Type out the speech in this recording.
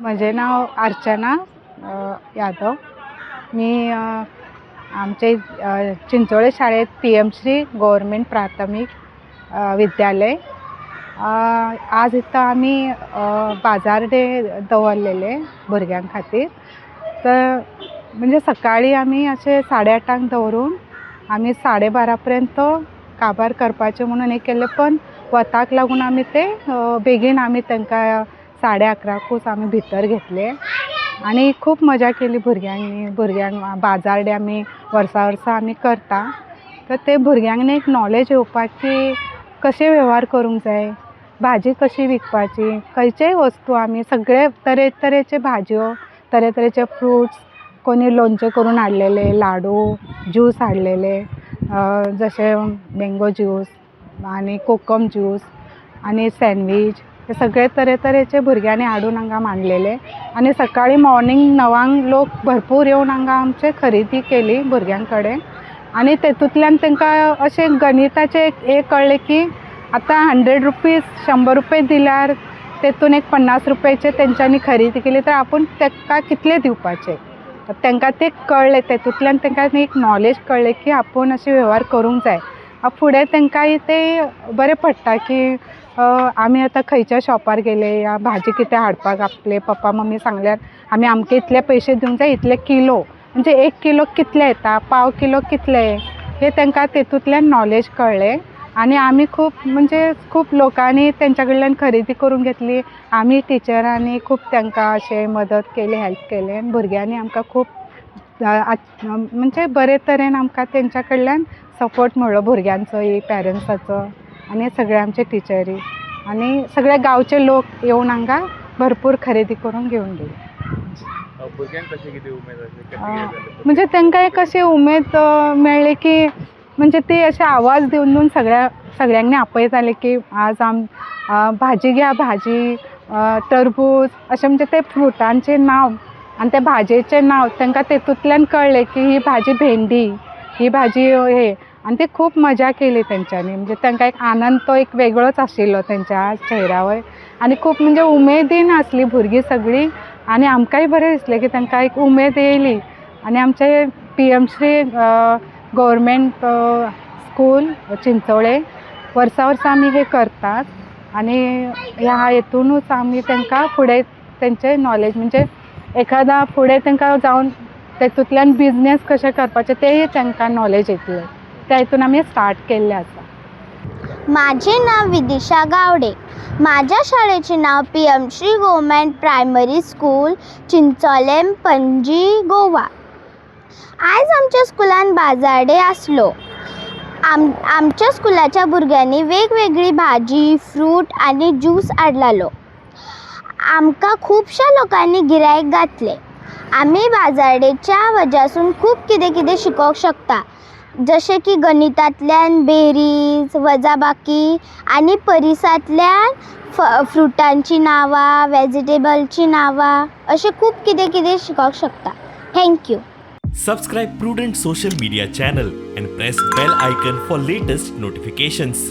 म्हजें नांव अर्चना यादव. मी आमचे चिंचोळे शाळेत पी एम श्री गव्हर्मेंट प्राथमीक विद्यालय. आज इथं आमी बाजार डे दवरलेले भुरग्यां खातीर. तर म्हणजे सकाळी आमी अशें 8:30 क दवरून आमी 12:30 पर्यंत काबार करपाचें म्हणून हें केल्लें, पण वताक लागून आमी ते बेगीन आमी तांकां 11:30कूच आमी भितर घेतले आनी खूब मजा केली भुरग्यांनी. भुरग्यांक बाजार डे आमी वर्सा वर्सा आमी करता, तर ते भुरग्यांक न्ही एक नॉलेज येवपाक की कशे वेव्हार करूंक जाय, भाजी कशी विकपाची, खंयचेय वस्तू. आमी सगळे तरेतरेचे भाजयो, तरेतरेचे फ्रुट्स, कोणी लोणचें करून हाडलेले, लाडू, ज्यूस हाडलेले, जशे मँगो ज्यूस आनी कोकम ज्यूस आनी सँडवीच, हे सगळे तरेतरेचे भुरग्यांनी हाडून हांगा मांडलेले. आनी सकाळी मॉर्निंग 9 क लोक भरपूर येवन हांगा आमचे खरेदी केली भुरग्यां कडेन. आनी तेतूंतल्यान तांकां अशें गणिताचें एक हें कळ्ळें की आतां 100 रुपीज, 100 रुपया दिल्यार तेतून एक 50 रुपयाचे तेंच्यांनी खरेदी केली तर आपूण ताका कितले दिवपाचे, तांकां तें कळ्ळें. तेतूंतल्यान तांकां एक नॉलेज कळ्ळें की आपूण अशें वेव्हार करूंक जाय. फुडें तांकांय तें बरें पडटा की आमी आतां खंयच्या शॉपार गेले या भाजी कितें हाडपाक आपले पप्पा मम्मी सांगल्यार आमी आमके इतले पयशे दिवंक जाय, इतले किलो, म्हणजे एक किलो कितले येता, पाव किलो कितले, हे तांकां तेतूंतल्यान नॉलेज कळ्ळें. आनी आमी खूब, म्हणजे खूब लोकांनी तेंच्या कडल्यान खरेदी करून घेतली. आमी टिचरांनी खूब तांकां अशें मदत केली, हेल्प केलें आनी भुरग्यांनी आमकां खूब म्हणजे बरे तरेन आमकां तेंच्या कडल्यान सपोर्ट मेळ्ळो, भुरग्यांचोय, पॅरंट्साचो आनी सगळे आमचे टिचरी आनी सगळे गांवचे लोक येवन हांगा भरपूर खरेदी करून घेवन गेले. भुरग्यांक कशें कितें उमेद अशें कशें कितें जालें? म्हणजे तांकां एक अशी उमेद मेळ्ळी की म्हणजे ती अशे आवाज दिवन दिवन सगळ्या सगळ्यांनी आपयताले की आज आम भाजी घ्या, भाजी, टरबूज अशें. म्हणजे ते फ्रुटांचें नांव आनी ते भाजयेचें नांव तांकां तेतूंतल्यान कळ्ळें की ही भाजी भेंडी, ही भाजी हे. आनी ते खूब मजा केली तेंच्यांनी. म्हणजे तांकां एक आनंद तो एक वेगळोच आशिल्लो तेंच्या चेहऱ्यावर आनी खूब म्हणजे उमेदीन आसली भुरगीं सगळीं आनी आमकांय बरें दिसलें की तांकां एक उमेद येयली. आनी आमचे P M Shri government school Chinchole वर्सा वर्सा आमी हे करतात आनी ह्या हेतुनूच आमी तांकां फुडें तेंचें नॉलेज, म्हणजे एखादा फुडें तांकां जावन तेतूंतल्यान बिजनेस कशें करपाचें तेंय तांकां नॉलेज येतलें, त्या हितून आमी स्टार्ट केल्लें आसा. माझे नाव विदिशा गावडे. माझ्या शाळेचे नाव P M Shri government primary school, Chincholem, Panaji, Goa. आयज आमच्या स्कुलान बाजार डे आसलो. आमच्या स्कुलाच्या भुरग्यांनी वेगवेगळी भाजी, फ्रूट आनी ज्यूस हाडलेलो. आमकां खुबश्या लोकांनी गिरायक घातलें. आमी बाजार डेच्या वजासून खूब कितें कितें शिकोंक शकता, जशें की गणितांतल्यान बेरीज, वजाबाकी आनी परिसांतल्यान फ्रुटांचीं नांवां, वेजिटेबलचीं नांवां, अशें खूब कितें कितें शिकोंक शकता. Thank you. Subscribe Prudent Social Media channel and press bell icon for latest notifications.